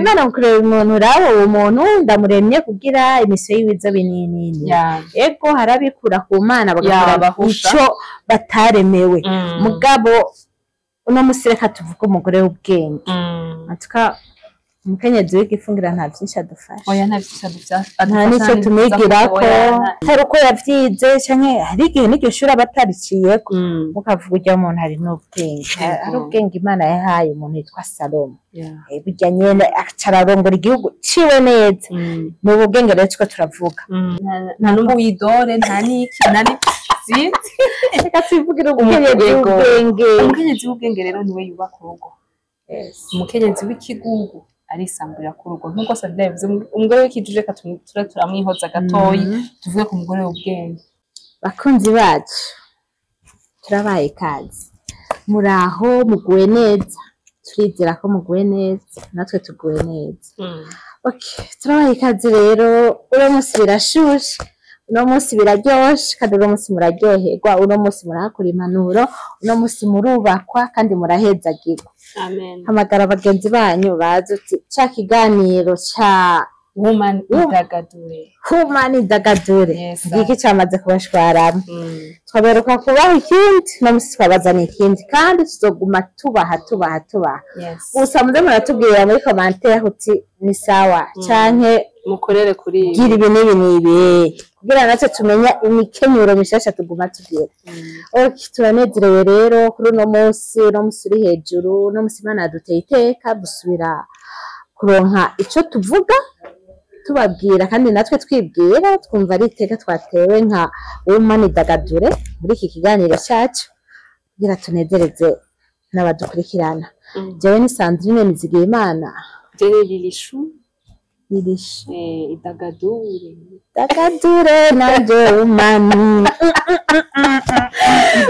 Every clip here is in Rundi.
Imana mukureba umuntu, rabo uwo muntu ndamuremye kugira imisiyo yiwe ize binini. Ego, harabikura ku Mana bagakora Bahusha. ico bataremewe. Mugabo uno musi reka tuvuge umugore w'ubwenge. Atuka umukenyezi w'igifungira nta vyinshi adufasha. Oya, nta vyinshi adufasha. Nta n'icyo tumwigirako, atari uko yavyize, canke hari igihe n'iryo shuri aba atariciyeko. Mukavuga urya muntu hari n'ubwenge. Hari ubwenge Imana yahaye umuntu yitwa Salomo. Burya nyene aca ararongora igihugu ciwe neza. Ni ubu bwenge rero turiko turavuga. Nta n'uwidore, nta n'iki, nta n'iki, sinzi. Reka twivugire umukenyezi Yego. w'ubwenge. Umukenyezi w'ubwenge rero niwe yubaka urugo. Umukenyezi w'ikigugu arisamburira ku rugo, nk'uko Sabina yabivuze. Umugore w'ikijuju reka ture turamwihoza gatoyi, tuvuge ku mugore w'ubwenge. Bakunzi bacu, turabaye ikaze. Muraho, muguwe neza? Turizera ko muguwe neza, natwe tuguwe neza. Okay, turabaye ikaze rero. Uno munsi birashushe, uno munsi biraryoshe, kandi uno munsi muraryoherwa, uno munsi murahakura impanuro, uno munsi murubakwa kandi murahezagirwa. Amen. Hamagara bagenzi banyu baze uti ca kiganiro ca Woman Idagadure. Woman Idagadure. Ngiki camaze kubashwaramo. Twaberuka kubaha ikindi, uno munsi twabazaniye ikindi, kandi tuzoguma tubaha, tubaha, tubaha. Gusa muze muratubwira muri commentaire uti ni sawa canke mukorere kuri ibi. Gira ibi n'ibi n'ibi, kugira natwe tumenye imikenyero mishasha tuguma tugira. Okay, turanezerewe rero kuri uno munsi. Uno munsi uri hejuru, uno munsi Imana yaduteye iteka dusubira kuronka ico tuvuga, tubabwira kandi natwe twibwira. Twumva ari iteka twatewe nka Woman Idagadure muri iki kiganiro cyacu, kugira tunezereze n'abadukurikirana. Jewe ni Sandrine Nizigiyimana. Jewe Lilishu. Lilishu. Idagadure. Dagadure nanje Woman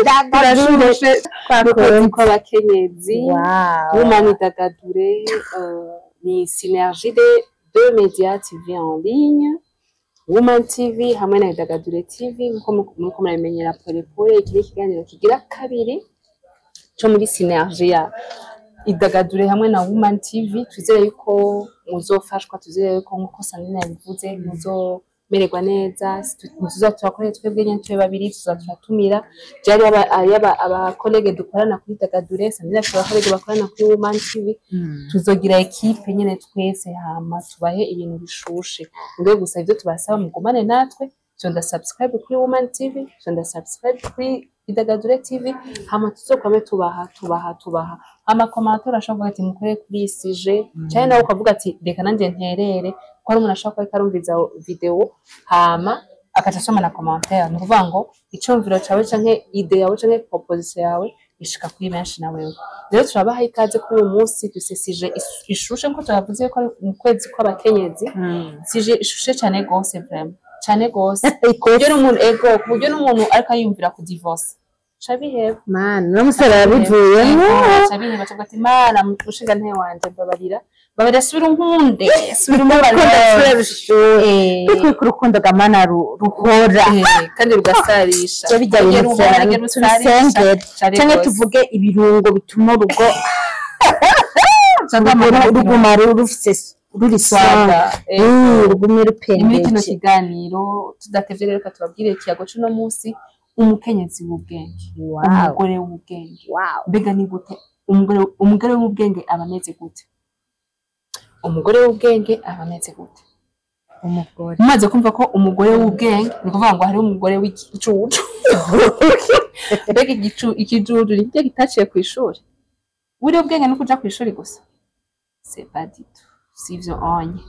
Idagadure. Turashushe mu kwezi kw'abakenyezi. Woman Idagadure ni synergie de deux médias TV en ligne, Woman TV hamwe na Idagadure TV. Nkuko muriko murabimenyera pole pole, iki ni ikiganiro kigira kabiri co muri synergie ya Idagadure hamwe na Woman TV. Twizere yuko muzofashwa, twizere yuko, nkuko Sandrine yabivuze, muzomererwa neza. Tuza turakorera twebwe nyene tube babiri, tuza turatumira jari aba collègues dukorana kuri Idagadure, Sandrine afite aba collègues bakorana kuri Woman TV. Tuzogira équipe nyene twese, hama tubahe ibintu bishushe. Mbe gusa ivyo tubasaba, mugumane natwe, fyonda subscribe kuri Woman TV, fyonda subscribe kuri Idagadure TV, hama tuzokwame tubaha, tubaha, tubaha. Ama commentaire, ashobora kuvuga ati mukore kuri iyi sujet, canke nawe ukavuga ati reka nanje nterere, ko hari umuntu ashobora kuba ariko arumviza video hama akaca asoma na commentaire. Ni ukuvuga ngo icumviro cawe canke idée yawe canke proposition yawe ishika kuri benshi. Na wewe rero turabaha ikaze kuri uyu munsi. Dufise sujet ishushe, nkuko twavuze ko ari mu kwezi kw'abakenyezi. Sujet ishushe cane gose, vraiment cane gose, ku buryo n'umuntu, ego, ku buryo n'umuntu ariko ayumvira ku divorce cabiheba. Mana, uno musore yabivuyemo. Cabiheba, cavuga ati mana mushinga nte wanje, mbabarira, mbabarira, subira unkunde, subira umbabarira. Twikwiye urukundo gamana ruhora. Kandi rugasarisha. Byo bijya Ruhora, bintu ruhora, rusarisha. tubisengere Cane canke gose. Tuvuge ibirungo bituma urugo Canke amahoro. Ruguma rufise ruri swaga. Swaga, rugume Ni muri kino rupendeje. kiganiro tudatevye rero, reka tubabwire ikiyago c'uno munsi: umukenyezi w'ubwenge, umugore w'ubwenge. Mbega ni gute umugore w'ubwenge aba ameze gute? Umugore w'ubwenge aba ameze gute? Umugore Mumaze kumva ko umugore w'ubwenge, ni ukuvuga ngo hariho umugore w'igicucu. Mbega ikijuju ni kirya kitaciye kw'ishuri? Buriya ubwenge ni ukuja kw'ishuri gusa? C'est pas du tout, sivyo onye.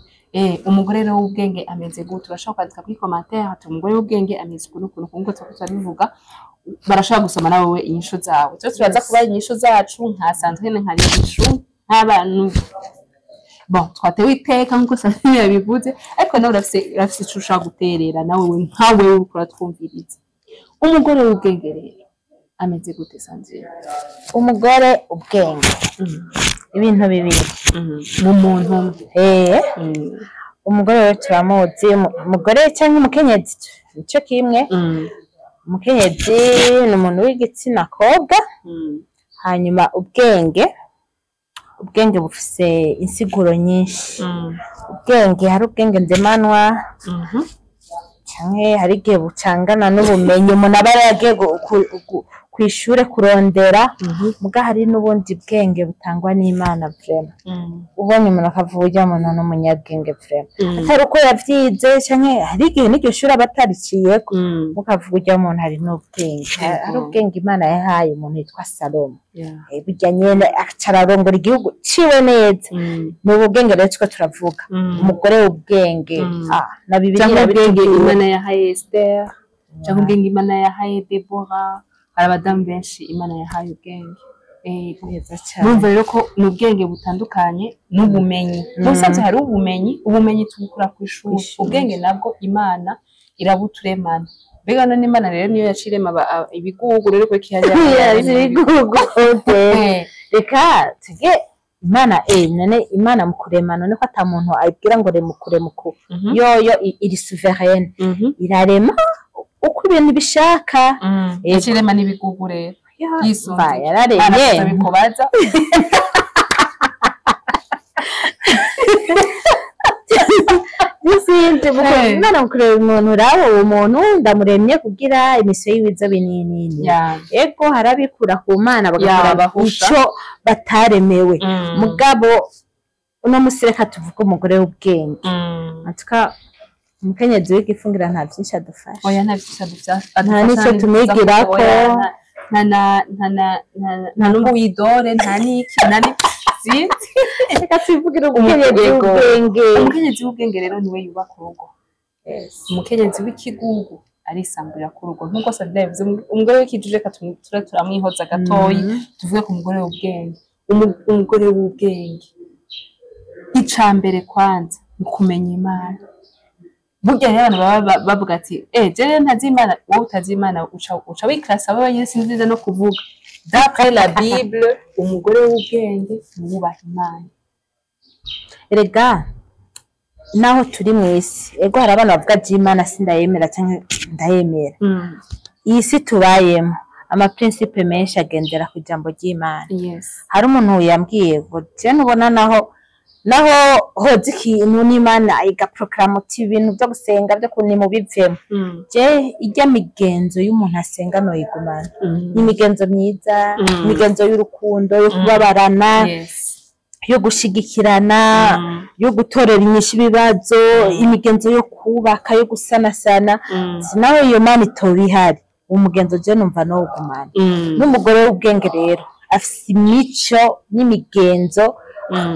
Umugore rero w'ubwenge ameze gute? Urashobora kwandika kuri commentaire ati umugore w'ubwenge ameze uku n'uku n'uku, nkuko turiko turabivuga. Barashobora gusoma nawe inyishu zawe. Twe turaza kubaha inyishu zacu nka Sandrine, nka Lilishu, nk'abantu bon twatewe iteka nkuko Sandrine yabivuze, ariko nawe urafise ico ushobora guterera nawe nkawe uriko uratwumviriza. Umugore w'ubwenge rero ameze gute, Sandrine? Umugore ubwenge, ibintu bibiri mu muntu umwe. Umugore rero turamuzi, umugore cyangwa umukenyezi nico kimwe. Umukenyezi ni umuntu w'igitsina kobwa. Hanyuma ubwenge, Ubwenge bufise insiguro nyinshi. Ubwenge, hari ubwenge ndemanwa, canke hari igihe bucangana n'ubumenyi umuntu aba yaragiye kw'ishure kurondera. Muga hari n'ubundi bwenge butangwa n'Imana, vraiment. Ubonye umuntu akavuga: "Urya muntu ni umunyabwenge vraiment," atari uko yavyize, canke hari igihe n'iryo shure aba atariciyeko, mukavuga: "Urya muntu hari n'ubwenge." Hari ubwenge Imana yahaye umuntu yitwa Salomo. Burya nyene aca ararongora igihugu ciwe neza. Ni ubwenge rero turiko turavuga, umugore w'ubwenge. Na Bibiliya Cyangwa ubwenge irabitubwira. Imana yahaye Esther, cyangwa ubwenge Imana yahaye Deborah. Hari abadamu benshi Imana yahaye ubwenge. Neza cane. Murumva rero ko ni ubwenge butandukanye n'ubumenyi. Mu bisanzwe hari ubumenyi, ubumenyi tubukura ku ishuri. Kw'ishuri. Ubwenge nabwo Imana irabuturemana. Mbega none Imana rero niyo yaciye irema ibigugu rero, ko kihari? Ibigugu. Reka tuge Imana, none Imana mu kurema, none ko ata muntu ayibwira ngo rema ukurema uku? Yoyo iri souveraine, irarema uko ibintu bishaka. Yaciye irema n'ibigugu rero yisunze. Ba, yararemye. Bikubaza. N'izindi. Imana mu kureba umuntu, uraba uwo muntu ndamuremye kugira imisiyo yiwe ize binini. Ego, hari abikura ku Mana bagakora Bahusha. ico bataremewe. Mugabo uno musi reka tuvuge umugore w'ubwenge. Atuka umukenyezi w'igifungira nta vyinshi adufasha. Oya, nta vyinshi adufasha. Nta n'ico tumwigirako. Nta na nta na nta- nta n'uwidore, nta n'iki, nta sinzi. Reka twivugire umukenyezi w'ubwenge. Umukenyezi w'ubwenge rero niwe yubaka urugo. Umukenyezi w'ikigugu arisamburira ku rugo, nk'uko Sabina yabivuze. Umugore w'ikijiji reka ture turamwihoza gatoyi. Tuvuge ku mugore w'ubwenge. Umugore w'ubwenge, ica mbere kwanza ni ukumenya Imana. Burya rero abantu baba bavuga ati: "Eh, jewe ntazi Imana." Wowe utazi Imana uca wiklasa wowe nyene. Sinzi no kuvuga. D'après la Bible, umugore w'ubwenge ni uwubaha Imana. Erega naho turi mu isi, ego, hari abana bavuga ati: "Imana sindayemera canke ndayemera." Iyi si tubayemo, amaprincipe menshi agendera ku ijambo ry'Imana. Hari umuntu yambwiye ngo: "Je ntubona naho hoza ikintu n'Imana igaproclama uti ibintu byo gusenga byo kuni mubivemo, je ijya migenzo y'umuntu asenga noyigumana." Ni imigenzo myiza, imigenzo y'urukundo, yo kubabarana, yo gushigikirana, yo gutorera inyishu ibibazo, imigenzo yo kubaka, yo gusanasana. Nawe iyo Mana itoba ihari, uwo mugenzo je numva nowugumana. N'umugore w'ubwenge rero afise imico n'imigenzo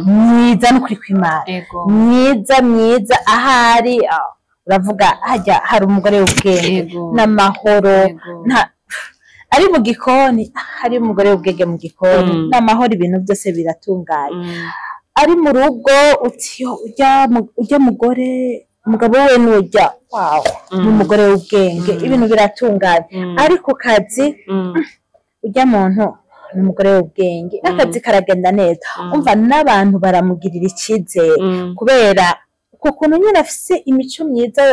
myiza n'ukuri kw'Imana. Myiza myiza, ahari uravuga hajya hari umugore w'ubwenge n'amahoro. Ari mu gikoni, hari umugore w'ubwenge mu gikoni, n'amahoro, ibintu byose biratunganye. Ari mu rugo uti: "Yo, ujya mugore, umugabo we nujya, wow, ni umugore w'ubwenge, ibintu biratunganye." Ari ku kazi, ujya muntu ni umugore w'ubwenge, n'akazi karagenda neza. Umva, n'abantu baramugirira icyizere kubera uko kuntu nyine afise imico myiza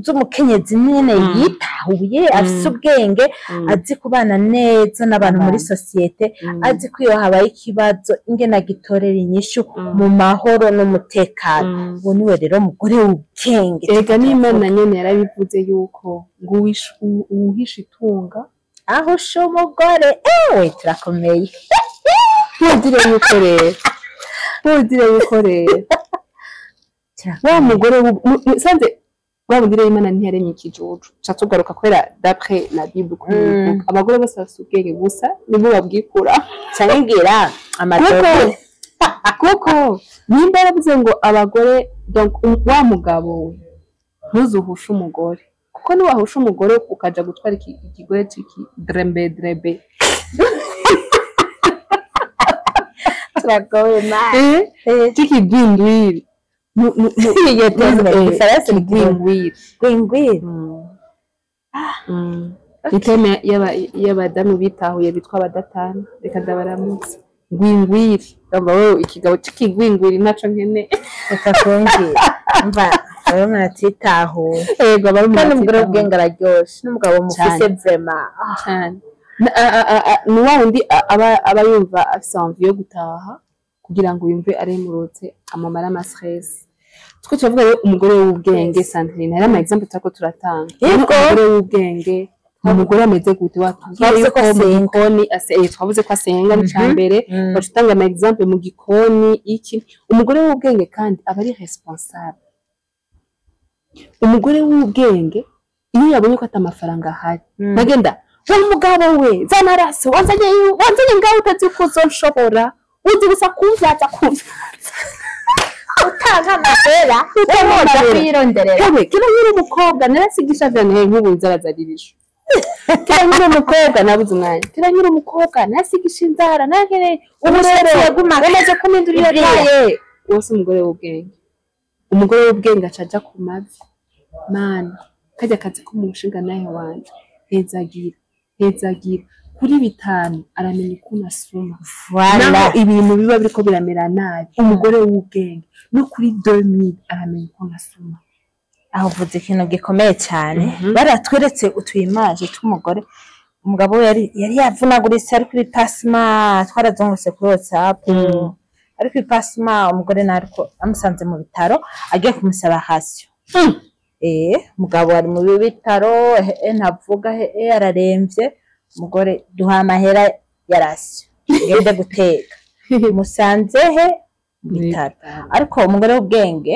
z'umukenyezi nyine, yitahuye, afise ubwenge, azi kubana neza n'abantu muri sosiyete, azi ko iyo habaye ikibazo ingene agitorera inyishu mu mahoro n'umutekano. Uwo niwe rero mugore w'ubwenge. Erega n'Imana nyene yarabivuze yuko ngo uwuhisha itunga aho usha umugore. Ewe, turakomeye. Ntugire yuko rero wa mugore sanze wa mugore w'Imana ntiyaremye ikijuju. Ca tugaruka kubera d'après la Bible uko bivuga, abagore bose bafise ubwenge, gusa nibo babwikura. Canke ngira amadode. Kuko nimba yaravuze ngo abagore, donc wa mugabo we, ntuzuhushe umugore, kuko niwahusha umugore ukaja gutwara ikigore ciki drembe drebe. Turagowe, Mana. C'ikigwingwiri. Iyo terme igifaransa ni Kigwingwiri. Gwingwiri. Iteme y'abadamu bitahuye bitwa abadatana. Reka ndabaramutse. Gwingwiri. Ndumva wewe ikigabo c'ikigwingwiri ntaco nkeneye. Reka kumbwira, mva rero muratitahuye. Ego, abari Kandi umugore w'ubwenge araryoshe, n'umugabo mufise Cane. vraiment. Cane. Ni wa wundi aba yumva afise envie yo gutaha kugira ngo yumve aremurutse, amamara ama stress. Twe turavuga rero umugore w'ubwenge, Sandrine, hari ama exemple turako turatanga. Umugore w'ubwenge ni umugore ameze gute? Watubwiye Twavuze ko yuko mu asenga. gikoni twavuze ko asenga, ni ca mbere. Baca utanga ama exemple mu gikoni iki. Umugore w'ubwenge kandi aba ari responsable. Umugore w'ubwenge iyo yabonye ko ata amafaranga ahari, nagenda wa mugabo we, zana raso, wanzanye wanzanye ngaho, utazi ko uzonshobora, uzi gusa kumvyaza kumvyaza. Utanga amahera. Utanga wowe uja amahera. kuyironderera. Hewe, kera nkiri umukobwa narasigisha vyane, nk'ubu inzara zaririsho. Kera nkiri umukobwa nabuze umwanya, kera nkiri umukobwa narasigisha inzara nakereye, ubu rero Umushatsi waguma wamaze kumindurira iriya. Taye uwo si umugore w'ubwenge. Umugore w'ubwenge aca aja ku mavi: "Mana, kajya kazi ko mu mushinga nawe wanje, hezagira, hezagira." Kuri 5 aramenya ukuntu asuma. Voilà. Naho ibintu biba biriko biramera nabi, umugore w'ubwenge no kuri 2000 aramenya ukuntu asuma. Aho uvuze ikintu gikomeye cyane. Baratweretse utu image tw'umugore, umugabo we yari yavunaguritse, ari kuri pansement, twarazungurutse kuri WhatsApp, ari kuri pansement, umugore nawe ariko amusanze mu bitaro agiye kumusaba ration. Umugabo ari mu bitaro, ntavuga, araremvye. Umugore: "Duha amahera ya ration ngende guteka." Musanze he? Mu bitaro. Ariko umugore w'ubwenge,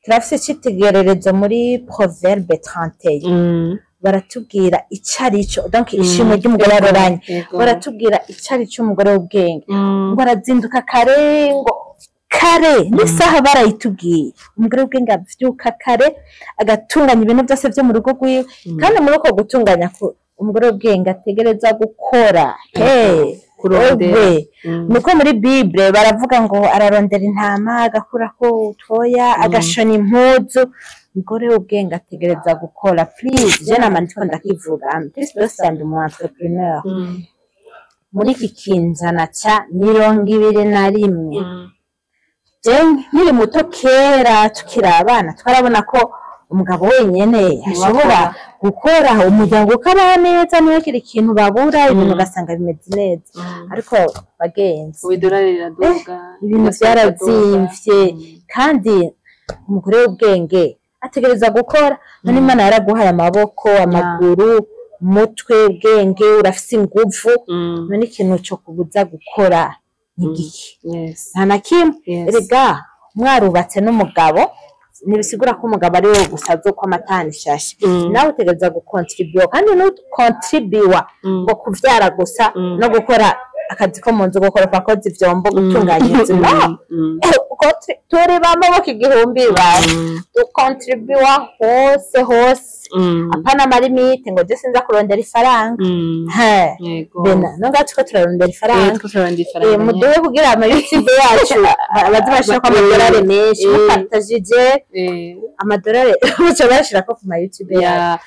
turafise icitegererezo muri Proverbe 31. Baratubwira ico arico, donc ishimwe ry'umugore aroranye. Baratubwira ico arico umugore w'ubwenge. Ngo arazinduka kare, ngo kare n'isaha barayitubwiye. Umugore w'ubwenge avyuka kare, agatunganya ibintu byose vyo mu rugo rwiwe. Kandi muri uko gutunganya, umugore w'ubwenge ategereza gukora. Hey, Kurondera. ewe. Nuko muri Bible baravuga ngo ararondera intama, agakurako utoya, agashona impuzu. Umugore w'ubwenge ategereza gukora. Please, je nama ndiko ndakivuga, plus ndi umu entrepreneur. Muri iki kinjana ca 21, je nkiri muto kera, tukiri abana, twarabona ko umugabo wenyene ashobora gukora, umuryango ukabaho neza, ntihagire ikintu babura, ibintu ugasanga bimeze neza. Ariko bagenzi, Ubu idolari riraduga. Ibintu byarazimvye. Kandi umugore w'ubwenge ategereza gukora. None Imana yaraguhaye amaboko, amaguru, umutwe, ubwenge, urafise inguvu. None ikintu co kubuza gukora ni igiki? Nta na kimwe. Erega mwarubatse n'umugabo, ntibisigura ko umugabo ari we gusa azokwa amatana ishashe. Nawe utegereza gukontribuwa, kandi nukontribuwa ngo kuvyara gusa no gukora akazi ko mu nzu, gukoropa, koza ivyombo, gutunganya inzu, no. Turi bamaboko igihumbi basi, dukontribuwa hose hose. Apana ama limites ngo je sinza kurondera ifaranga. He, bena no ngaho turiko turarondera ifaranga. Muduhe kugira ama YouTube yacu baze bashirako amadolari menshi. Mupartagije amadolari baca bashirako ku ma YouTube yacu. Ya,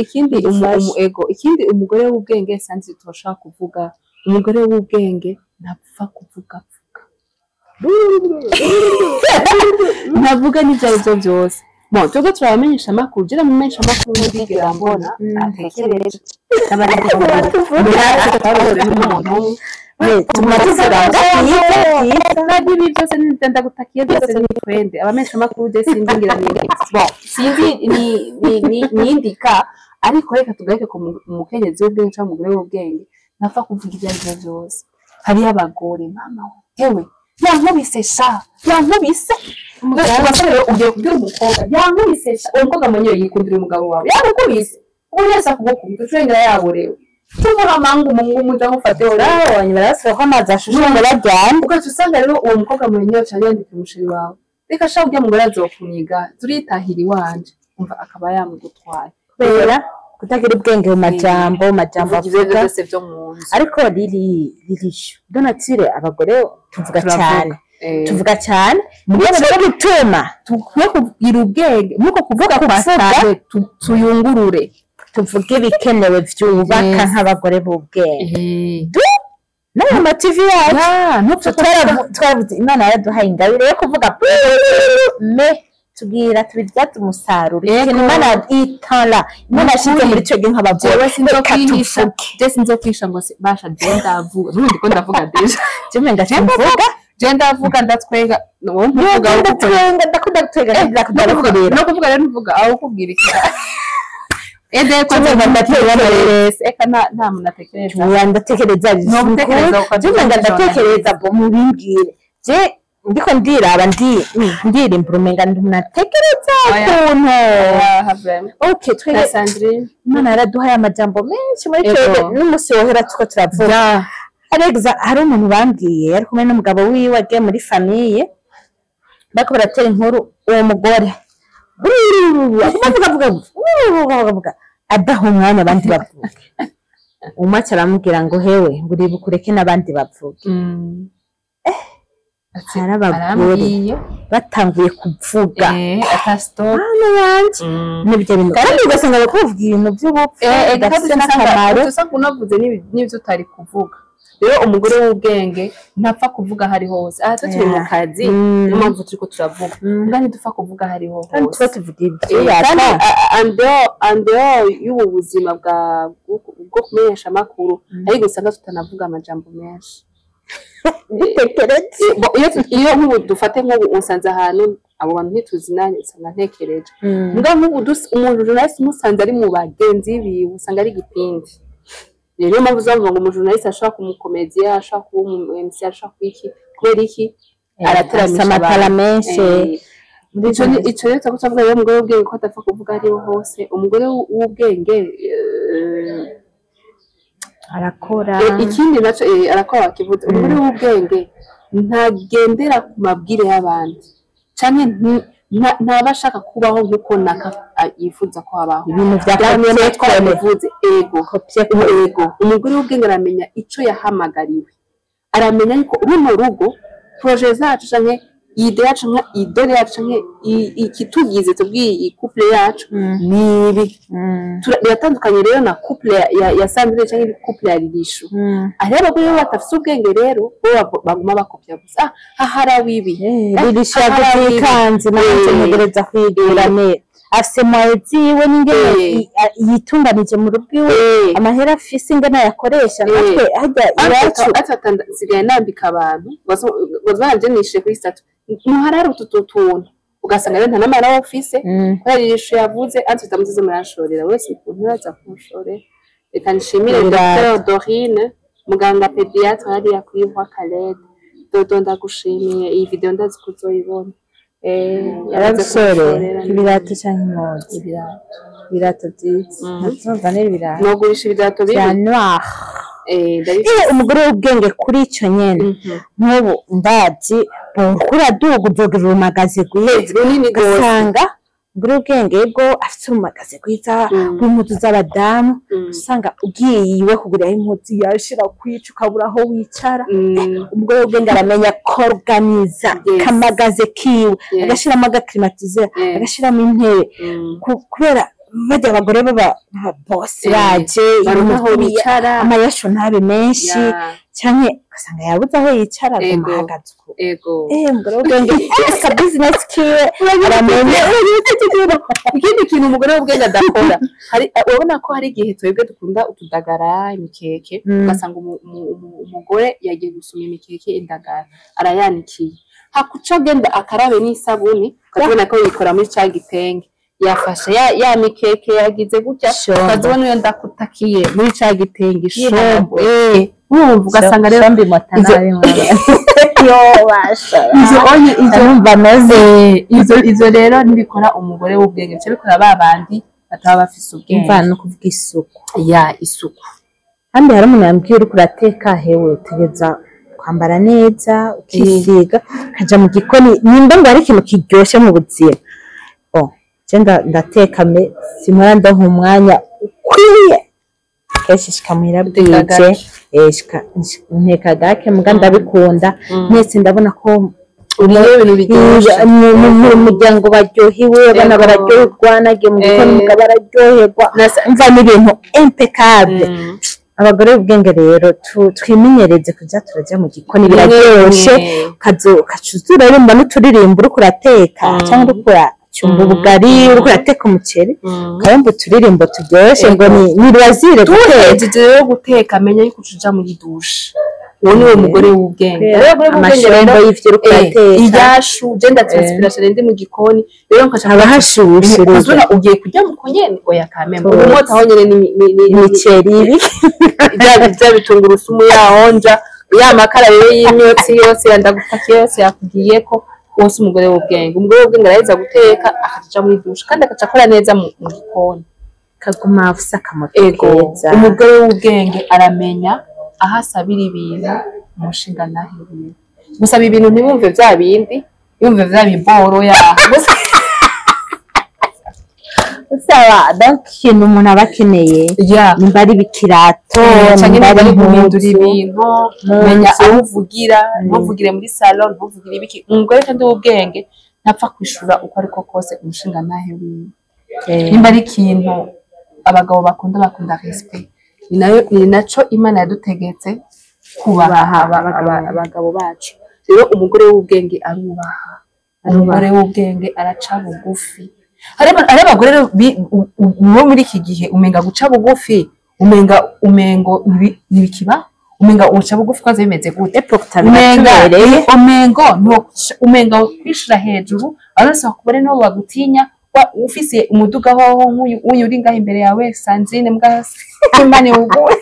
ikindi Bidufashe. Ego, ikindi umugore w'ubwenge sanzi turashaka kuvuga, umugore w'ubwenge ntapfa kuvuga vuga, ntavuga n'ibyo ari byo byose. Bon, twebwe turabamenyesha amakuru, jya mumenyesha amakuru ndigera mbona atekereje n'umuntu. Tuma tuvuga byiza byiza. Nabyo ibi byose ndagutakiye byose ni twende abamenyesha amakuru, je sinzi, ngira ni bon, sinzi ni nindika, ariko reka tugaruke ku mukenyezi w'ubwenge cyangwa umugore w'ubwenge ntapfa kuvuga ibyo ari byo byose. Hariyo abagore, mama we, hewe, yankubise sha, yankubise. Ugasanga rero ugiye kubwira umukobwa yankubise sha, uwo mukobwa mwenyewe yikundira umugabo wawe yamukubise, ubu wese akugukubita ucengera yaborewe, tubura amangu mungu muja mufate. Babonye barabasaba ko amazi ashushe ngo baryame. Ugaca usanga rero uwo mukobwa mwenyewe aca yandika umu chéri wawe: "Reka sha, urya mugore azokuniga, turitahira iwanje." Umva, akaba yamugutwaye. Kubera kutagira ubwenge mu majambo uvuga ivyo avuga. Byose vyo mu nzu. Ariko riri ririsho donatire, abagore tuvuga Turavuga. cyane, tuvuga cyane, nico rero gituma Tukwiye kugira ubwenge nuko kuvuga kwa Kuvuga. cyane tuyungurure. Tuvuge ibikenewe vyubaka nk'abagore b'ubwenge n'ayo ma TV yacu. Ntupfe. Twaravuze, Imana yaraduhaye ingabire yo kuvuga, me Tubwira tubibyaze umusaruro. Yego. Ikintu Imana itara, Imana yashize muri twebwe nk'abagore, Jewe reka sinzokwihisha, tuvuge. je sinzokwihisha ngo basha, je ndavuga n'ubundi ko ndavuga déjà. Jewe umenga simvuga. Je ndavuga, ndatwenga, wowe ntuvuga. Yewe, ndatwenga, ndakunda gutwenga, ndakunda No kuvuga, kurira. no kuvuga rero ntuvuga, aho kukubwira iki ede ko Jewe ndatekereza. Eka, nta muntu atekereza. Oya, ndatekereza. No gutekereza ukavuga. Jewe umenga ndatekereza, bo mubimbwire. Je ndiko ndiraba, ndirimbura, umenga ndi umuntu atekereza Oya. ukuntu. Ah, vraiment. Okay, Na twebwe Sandrine. Imana yaraduhaye amajambo menshi muri Ego. twebwe, n'umunsi wohera tuko turavuga. Hari umuntu bambwiye ari kumwe n'umugabo wiwe, agiye muri famille, bariko baratera inkuru, uwo mugore avuga avuga avuga avuga avuga, adaha umwanya abandi bavuge. Umwe aca aramubwira ngo: "Hewe, ngo uribuke ureke n'abandi bavuge." Hari abagore Arambwiye. batanguye kuvuga, Ata stop. Mana yanje, n'ibyo bintu, kandi ugasanga bari kuvuga ibintu by'ubupfu bidafite n'akamaro. Usanga unavuze n'ibyo utari kuvuga. Rero umugore w'ubwenge ntapfa kuvuga aho ari hose. Aha twe turi mu kazi, niyo mpamvu turiko turavuga. Mbwa ntidupfa kuvuga aho ariho Kandi hose. tuba tuvuga Kandi ibyubaka. Andeho y'ubu buzima bwo kumenyesha amakuru, ariko usanga tutanavuga amajambo menshi. Dutekereze. Bo, iyo nk'ubu dufate nk'ubu unsanze ahantu, abo bantu ntituzinanye, usanga ntekereje. Mbwa nk'ubu umuntu journaliste umusanze ari mu bagenzi biwe, usanga ari igipindi. Rero niyo mpamvu uzavuga ngo umujournaliste ashobora kuba umukomediya, ashobora kuba umu MC, ashobora kuba iki. Kubera iki? Arateramisha Afise amatara abantu. menshi. Ico rero turavuga rero umugore w'ubwenge ko adapfa kuvuga ariho hose. Umugore w'ubwenge Arakora. Ikindi naco, arakora, wakivuze. Umugore w'ubwenge ntagendera ku mabwire y'abandi, canke ntaba ashaka kubaho nk'uko naka yifuza ko abaho. Ibintu vya Byamye copier-coller. Twarabivuze, ego. Copier-coller. Ego, umugore w'ubwenge aramenya ico yahamagariwe, aramenya yuko runo rugo, projet zacu, canke idée yacu, canke idole yacu, canke ikitugize tubwiye iyi couple yacu ni ibi. Biratandukanye rero na couple ya Sandrine canke couple ya Lilishu. Hariho abagore rero badafise ubwenge, rero bo baguma bakopya gusa. Ah, haharawe ibi. Lilishu haharawe yaguze ibi. ikanzu, nanjye ntegereza kuyigura neza. Afise moyens ziwe n'ingene yitunganije mu rugo iwe, amahera afise ingene ayakoresha. Natwe harya iwacu Nsigaye nambika abantu baje kuri statut, muharare utu tuntu, ugasanga rero nta n'amahera ufise. Kubera Lilishu yavuze ati utamuzize muranshorera wese, ukuntu uraza kunshorera. Reka nshimire Ibirato. Dr Dorine, muganga pédiatre hariya kuri Voie Khaled. Dodo, ndagushimiye, iyi video ndazi ko uzoyibona. Yamaze Yaragushoreye kunshorera. Ibirato canke impuzu? Ibirato. Ibirato vyiza. Navyumva n'ibirato Nogurisha ibirato vya bibi. noir. Ndabifise. Umugore w'ubwenge kuri ico nyene, nk'ubu ndazi uraduga uzogira urumagazi rwiza, Runini gose. Ugasanga umugore w'ubwenge bwo afite urumagazi rwiza rw'impuzu z'abadamu, usanga ugiye iwe kugurirayo impuzu, yashira kwica ukabura aho wicara. Umugore w'ubwenge aramenya koruganiza kamagaze kiwe, agashiramo agaclimatiseur, agashiramo intebe, kubera barya abagore baba bosi baje Baronka aho ibintu bicara. Amayasho ntabe menshi, canke ugasanga yabuze aho yicara, aguma ahagaze uko. Umugore w'ubwenge aka business kiwe aramenya. Ikindi kintu umugore w'ubwenge adakora, hari, urabona ko hari igihe twebwe dukunda utudagara, imikeke, ugasanga umugore yagiye gusuma imikeke, indagara arayanikiye, hakuca agenda akarabe n'isabuni, ukabona ko yikora muri ca gitenge yafashe ya mikeke, yagize gutya. Shombo. Ukazibona iyo ndakutakiye muri ca gitenge, shombo. Yihanagura. Urumva, ugasanga rero Shombi mota nabi mwana. Yo basha. Izo onye izo Numva noze. Izo rero ntibikora umugore w'ubwenge, bica bikora ba bandi bataba bafise ubwenge. Umva, no kuvuga isuku. Ya, isuku. Kandi hari umuntu yambwiye: "Uriko urateka, hewe, utegereza kwambara neza, ukisiga, ukaja mu gikoni." Nimba ngo hari ikintu kiryoshe mu buzima, oh, je ndateka, mais simpora ndonka umwanya ukwiye. Kenshi shika muhira Uteka bwije. gake. Nteka gake, muga ndabikunda. Mwese ndabona ko Uriye ibintu biryoshe. Mu muryango baryohewe, abana bararyoherwa, nagiye mu gikoni, umugabo araryoherwa. Umva, n'ibintu impeccable. Abagore b'ubwenge rero twimenyereze kuja turaja mu gikoni, biraryoshe. Ukaca uza uraririmba n'uturirimbo uriko urateka, canke uriko uracumba ubugari, uriko urateka umuceri, ukayumva uturirimbo turyoshe ngo ni loisir guteka. Tuhejeje rero guteka, menya yuko uca muri douche. Uwo niwe mugore w'ubwenge. Rero umugore w'ubwenge Amashombo rero y'ivyo uriko urateka. Iryashu je ndatranspira cane ndi mu gikoni, rero nkaca Haba hashushe rero. Kuzuna ugiye kurya muko nyene, oya kameme. Tuzi. Umwota aho nyene ni Imiceri ibi. Bya bitungurusumu yahonja ya makara rero y'imyotsi yose yandagutakiye yose yakugiyeko. Wose umugore w'ubwenge, umugore w'ubwenge araheza guteka akaja muri douche kandi akaca akora neza mu gikoni. Kaguma afise akamoto Ego. keza. Umugore w'ubwenge aramenya aho asabira ibintu umushinga nahiriwe gusaba ibintu, ntibumve vya bindi, yumve vya biboro yaho gusa. Usaba donc ikintu umuntu aba akeneye, nimba ari ibikirato, canke nimba niba ari ari guhindura impuzu. Ibintu Mu menya nzu. Aho uvugira, ntuvugire muri salon, ntuvugire ibiki. Umugore kandi w'ubwenge ntapfa kwishura uko ariko kose umushinga ntahe wiwe. Nimba ari ikintu abagabo bakunda respect, ni nayo, ni naco Imana yadutegetse kubaha Kubaha abagabo. Abagabo bacu. Rero umugore w'ubwenge arubaha, umugore w'ubwenge araca bugufi. Hari abagore rero bo muri iki gihe umenga guca bugufi umengo ntibikiba, umenga uca bugufi kwaza bimeze gute? Epoque Umenga biratubereye. Umengo umenga kwishira hejuru, abantu bose bakubone nibo bagutinya. Ufise umuduga hoho nk'uyu uyu uri ngaho imbere yawe, Sandrine, mbwa Imana iwuguhe.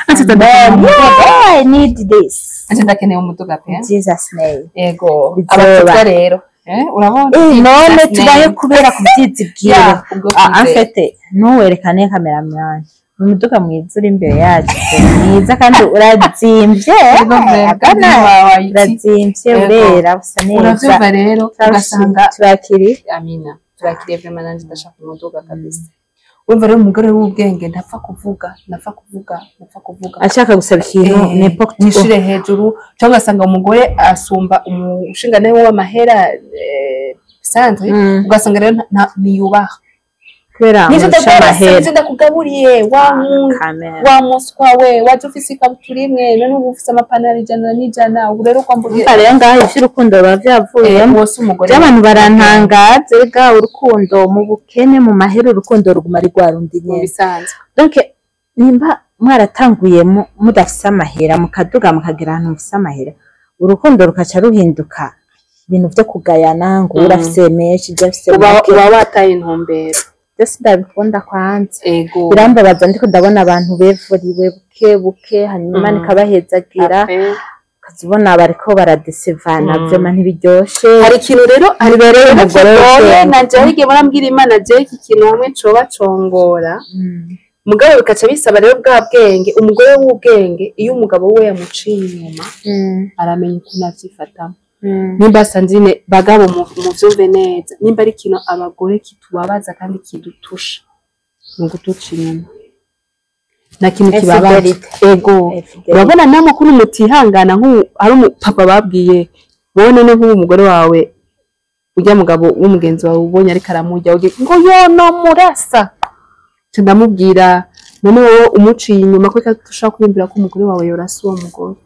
Yeah, I need this. Ati ndakeneye umuduga pe. In Jesus name. Ego. Bizoba. Abatutwa rero, urabona. None Jesus tubaye name. kubera kubyizigiro. Yeah, ubwo Ah, en kwizera. fait, ntuwerekane cameraman. Umuduga mwiza uri imbere yacu, mwiza kandi urazimvye. Ego, Agana wawe urazimvye. Ego. Urera, usa neza. Uravyumva rero ugasanga Turakiri. Amina, turakiriye vraiment. Nanje ndashaka umuduga kabisa. Urumva rero umugore w'ubwenge ntapfa kuvuga, ntapfa kuvuga, ntapfa kuvuga. Ashaka gusaba ikintu n'importe où. Nishire hejuru, cyangwa ugasanga umugore asumba umushinga w'amahera, Sandre, ugasanga rero ntiyubaha. Kubera Nije amurusha ndagorase, amahera. nije ndakugaburiye wa Kamera. wa muswa we, waje ufise ikabutura imwe, none ubu ufise amapantaro 101, ubu rero kwambura. Umva rero ngaho ivy'urukundo biba vyavuyemo. Wose umugore By'abantu barantangaza erega, urukundo mu bukene, mu mahera, urukundo ruguma ari rwa rundi mu nyene. bisanzwe. Donc nimba mwaratanguye mudafise amahera, mukaduga mukagera ahantu mufise amahera, urukundo rukaca ruhinduka ibintu vyo kugayana ngo urafise menshi, ibyo afise uba make. Uba wataye intumbero. Byose ndabikunda kwanza. Ego. Birambabaza ndiko ndabona abantu bevuriwe buke buke, hanyuma Imana ikabahezagira, Après, ukazibona bariko baradesevana. Vyema ntibiryoshe. Hari ikintu rero Ntibibereye umugore kigoye. w'ubwenge. Nanje hari igihe murambwira Imana jewe iki kintu hamwe coba congora, mugabo bikaca bisaba rero bwa bwenge. Umugore w'ubwenge, iyo umugabo we yamuciye inyuma, aramenya ukuntu avyifatamo. Nimba Sandrine, bagabo muvyumve neza, nimba ari ikintu abagore kitubabaza kandi kidutusha, ni ugutuca inyuma. Nta kintu kibabaza. Infidelity. Ego. Infidelity. Urabona namwe ukuntu mutihangana. Nk'ubu hari umupapa babwiye wowe, none nk'ubu umugore wawe, ujya mugabo w'umugenzi wawe ubonye ariko aramurya, ugiye ngo yono murasa. Nca ndamubwira, none wowe umuciye inyuma ko ushobora kwiyumvira ko umugore wawe yorasa uwo mugore?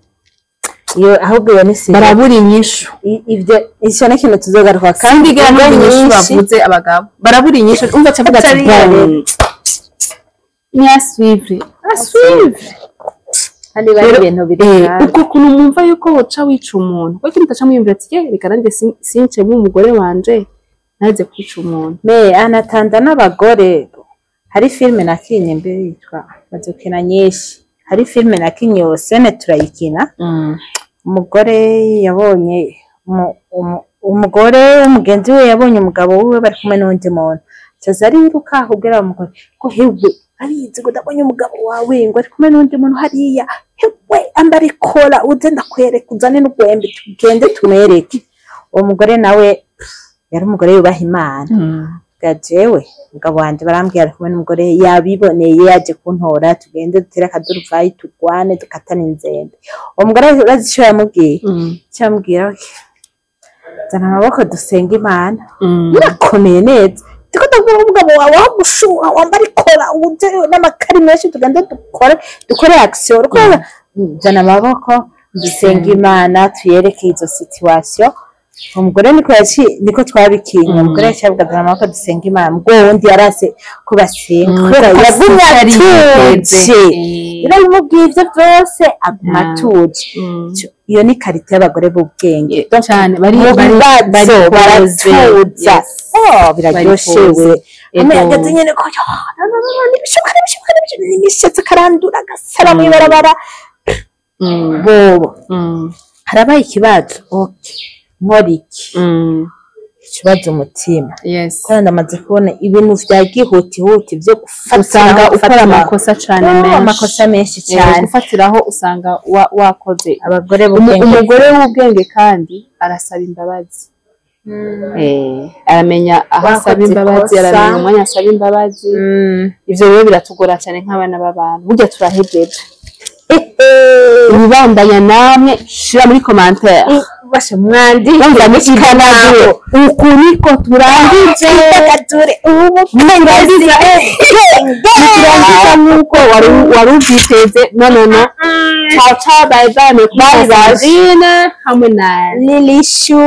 Iyo ahubwo iyo ni siri. Barabura inyishu. Ibyo icyo ni ikintu tuzogaruka kandi kandi igera ingo numva inyishu nyinshi bavuze. Abagabo barabura inyishu. Umva acavuga ati Atari bon, ni à suivre, à suivre. Kandi bari Rero, ibintu biri hafi. Ubwo kuntu mwumva yuko woca wica umuntu, kuko mutaca mwiyumvira ati ye reka nanjye since umugore wanje ntaze kwica umuntu. Me anatanda n'abagore, hari filime nakinye mbere yitwa bazokina nyinshi. Hari filime nakinye yose turayikina. Umugore yabonye umugore w'umugenzi we yabonye umugabo wiwe bari kumwe n'undi muntu, acaza ariruka kubwira uwo mugore ngo hewe, abizi ngo ndabonye umugabo wawe ngo ari kumwe n'undi muntu hariya, hewe ambara ikora uze ndakwereka, uzane n'urwembe tugende tumwereke. Uwo mugore nawe yari umugore yubaha Imana. Bwa jewe umugabo wanje barambwira ari kumwe n'umugore, yabiboneye, yaje kuntora, tugende dutere akaduruvayi, turwane, dukatane inzembe. Uwo mugore urazi ico yamubwiye? Ico yamubwira, "Okay, zana amaboko dusenge Imana." Birakomeye neza, ndiko ndabwira umugabo wawe aho gushuha, wambara ikora uje n'amakari menshi, tugende dukore action. Uriko zana amaboko dusenge Imana, tuyereke izo situation. Umugore niko yaci, niko twabikinga. Umugore yaciye avuga ko dusenga Imana, ubwo wundi yarase ko basenga kubera Kuko yagumye yari yiteze. atuje. Yarabimubwiye ivyo vyose, aguma atuje. Iyo ni qualité y'abagore b'ubwenge. Donc, cyane bari mu bari bibazo bari baratuza. Yes. Oh, biraryoshe. Bari We hamwe yageze nyene ko yo, no, no, no, no, nibishoboka, nibishoboka, nibishoboka, n'imishatsi akarandura, agasara mw'ibarabara. Bobo harabaye ikibazo, okay, nkora iki? Ikibazo umutima, kubera ndamaze kubona ibintu vya gihutihuti vyo gufatiraho, Usanga ukora gufatiraho. amakosa cane Oh, menshi. Amakosa menshi cyane. Gufatiraho usanga wakoze. Abagore b'ubwenge. Umugore w'ubwenge kandi arasaba imbabazi. Aramenya aho asaba Wakoze imbabazi, ikosa. aramenya umwanya asaba imbabazi. Ivyo rero biratugora cyane nk'abana b'abantu, burya turahejeje. Ibibandanya namwe shira muri commentaire. Basha mwandi. Bumva n'ikiganiro uku niko turangije. Twidagadure ubu. Niturangiza nk'uko wari ubyiteze. No, no, no, ciao ciao, bye bye. Bye bye. Sandrine hamwe na Lilishu.